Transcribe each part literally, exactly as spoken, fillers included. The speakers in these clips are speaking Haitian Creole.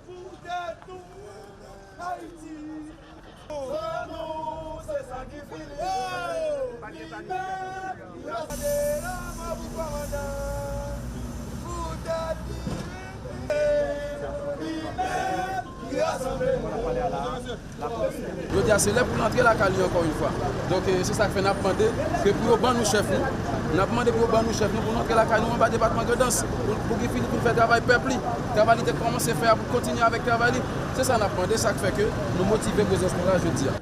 Pou tèt ou, Ayiti. Pou nou, se sa ki fini. Li menm, li rasanble lanmò pou kòmandan. Pou tèt li, li menm, li rasanble. Jodi a, se lè pou l antre lakay li ankò yon fwa. Donk, eh, se sa k fè n ap mande ke pou yo ban nou chèf nou. N ap mande pou yo ban nou chèf nou, pou nou antre lakay nou anba depatman Grandans. Pou, pou Guy Philippe vin fè travay pèp li. Travay li te kòmanse fè a, pou kontinye avèk travay li. Se sa n ap mande, sa k fè ke nou motive prezans nou la jodi a.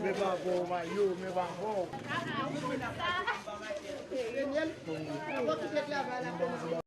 Men pa bon, mayo, men pa bon.